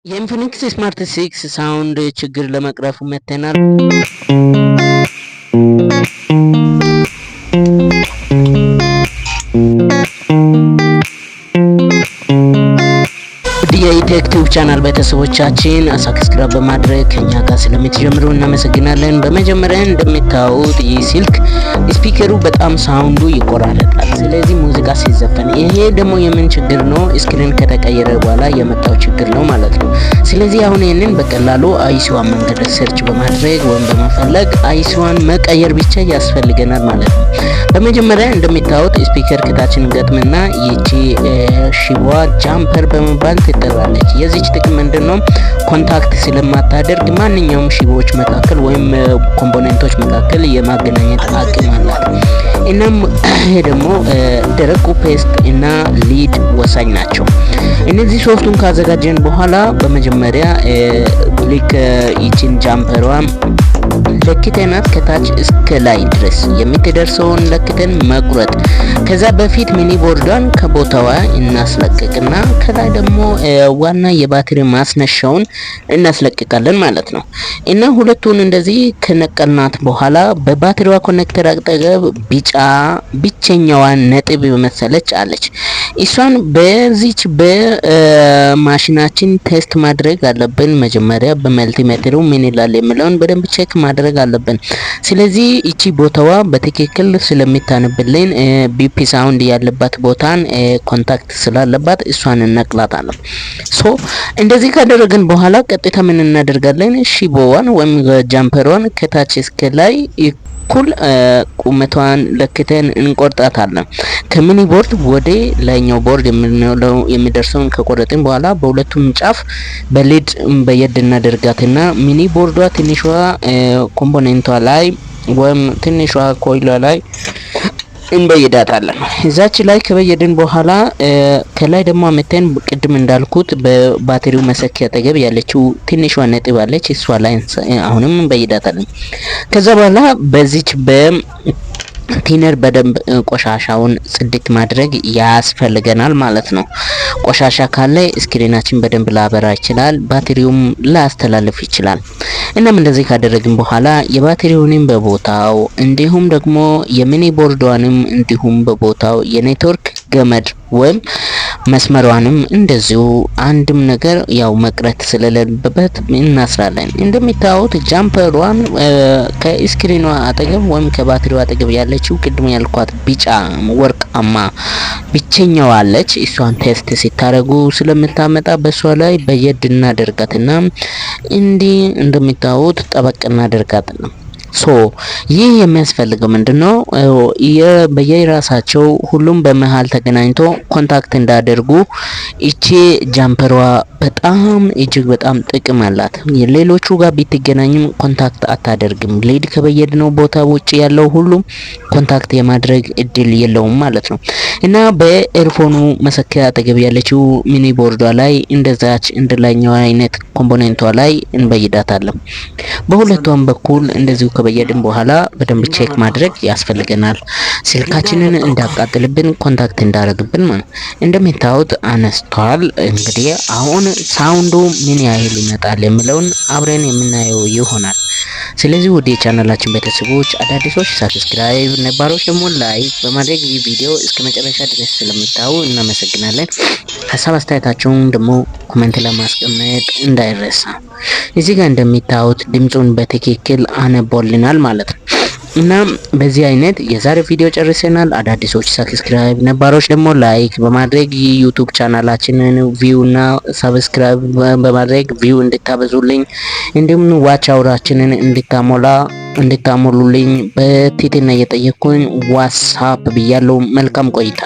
የ Infinix Smart 6 sound ችግር ለመቅረፍ መጥተናል። ውድ የኢቴክ ቲዩብ ቻናል ቤተሰቦቻችን፣ subscribe በማድረግ ከኛ ጋር ስለምትጀምሩ እናመሰግናለን። በመጀመሪያ እንደምታዩት ይህ ስልክ speaker ኡ በጣም sound ኡ ይቆራረጣል። ስለዚህ ሙዚቃ ሲዘፈን፣ ይሄ ደግሞ የምን ችግር ነው? Screen ከተቀየረ በኋላ የመጣው ችግር ነው ማለት ነው። ስለዚህ አሁን ይህንን በቀላሉ IC ዋን መንገድ search በማድረግ ወይም በመፈለግ IC ዋን መቀየር ብቻ ያስፈልገናል ማለት ነው። በመጀመሪያ እንደሚታዩት speaker ከታችን ገጥምና ይቺ ሽቦዋ jumper በመባል ትጠራለች። የዚች ጥቅም ምንድን ነው? Contact ስለማታደርግ ማንኛውም ሽቦዎች መካከል ወይም component ኦች መካከል የማገናኘት አቅም አላት። እናም ይሄ ደግሞ ደረቁ paste እና lead ወሳኝ ናቸው። እነዚህ ሶስቱን ካዘጋጀን በኋላ በመጀመሪያ ልክ ይችን jumper ሯ ለክተናት ከታች እስከ ላይ ድረስ የምትደርሰውን ለክተን መቁረጥ። ከዛ በፊት mini board ዷን ከቦታዋ እናስለቅቅና ከላይ ደግሞ ዋና የባትሪ ማስነሻውን እናስለቅቃለን ማለት ነው። እና ሁለቱን እንደዚህ ከነቀልናት በኋላ በባትሪዋ connector አጠገብ ቢጫ ብቸኛዋ ነጥብ የመሰለች አለች። እሷን በዚች በማሽናችን test ማድረግ አለብን። መጀመሪያ በ multimeter ኡ ምን ይላል የሚለውን በደንብ check ማድረግ አለብን። ስለዚህ እቺ ቦታዋ በትክክል ስለሚታንብልን beep sound ያለባት ቦታን contact ስላለባት እሷን እነቅላታለን። So እንደዚህ ካደረግን በኋላ ቀጥታ ምን እናደርጋለን? ሽቦዋን ወይም jumper ሯን ከታች እስከ ላይ እኩል ቁመቷን ለክተን እንቆርጣታለን። ከ mini board ወደ ላይኛው ቦርድ የሚደርሰውን ከቆረጥን በኋላ በሁለቱም ጫፍ በ lead በየድ እናደርጋትና mini board ዷ ትንሿ component ቷ ላይ ወይም ትንሿ coil ሏ ላይ እንበይዳታለን። እዛች ላይ ከበየድን በኋላ ከላይ ደግሞ አመተን ቅድም እንዳልኩት በባትሪው መሰኪያ አጠገብ ያለችው ትንሿ ነጥብ አለች። እሷ ላይ አሁንም እንበይዳታለን። ከዛ በኋላ በዚች በ thinner በደንብ ቆሻሻውን ጽድት ማድረግ ያስፈልገናል ማለት ነው። ቆሻሻ ካለ screen ኣችን በደንብ ላበራ ይችላል፣ ባትሪውም ላያስተላልፍ ይችላል። እናም እንደዚህ ካደረግን በኋላ የባትሪውንም በቦታው፣ እንዲሁም ደግሞ የ mini board ዷንም እንዲሁም በቦታው፣ የኔትወርክ ገመድ ወይም መስመሯንም እንደዚሁ አንድም ነገር ያው መቅረት ስለሌለበት እናስራለን። እንደሚታዩት jumper ሯን ከ screen ኗ አጠገብ ወይም ከባትሪው አጠገብ ያለችው ቅድም ያልኳት ቢጫ ወርቃማ ብቸኛዋ አለች። እሷን test ሲታረጉ ስለምታመጣ በሷ ላይ በየድ እናደርጋትና እንዲህ እንደሚታዩት ጠበቅ እናደርጋት ነው። So ይህ የሚያስፈልገው ምንድነው? በየራሳቸው ሁሉም በመሀል ተገናኝቶ contact እንዳደርጉ እቺ jumper ሯ በጣም እጅግ በጣም ጥቅም አላት። ሌሎቹ ጋር ቢትገናኝም contact አታደርግም። Lead ከበየድነው ቦታ ውጭ ያለው ሁሉም contact የማድረግ እድል የለውም ማለት ነው። እና በ earphone ኑ መሰኪያ አጠገብ ያለችው mini board ዷ ላይ እንደዛች እንደላይኛው አይነት component ቷ ላይ እንበይዳታለን። በሁለቷም በኩል እንደዚሁ ከበየድን በኋላ በደንብ check ማድረግ ያስፈልገናል። ስልካችንን እንዳቃጥልብን፣ contact እንዳረግብን ማለት። እንደምታዩት አነስቷል። እንግዲህ አሁን sound ኡ ምን ያህል ይመጣል የሚለውን አብረን የምናየው ይሆናል። ስለዚህ ውድ የቻናላችን ቤተሰቦች፣ አዳዲሶች subscribe፣ ነባሮች ደግሞ like በማድረግ ይህ ቪዲዮ እስከ መጨረሻ ድረስ ስለምታዩ እናመሰግናለን። ሀሳብ አስተያየታቸውን ደግሞ comment ለማስቀመጥ እንዳይረሳ። እዚህ ጋር እንደሚታዩት ድምፁን በትክክል አነቦልናል ማለት ነው። እና በዚህ አይነት የዛሬ ቪዲዮ ጨርሰናል። አዳዲሶች subscribe፣ ነባሮች ደግሞ like በማድረግ የ YouTube ቻናላችንን view እና subscribe በማድረግ view እንድታበዙልኝ፣ እንዲሁም watch hour ኣችንን እንድታሞሉልኝ በትህትና እየጠየቅኩኝ what's up ብያለሁ። መልካም ቆይታ።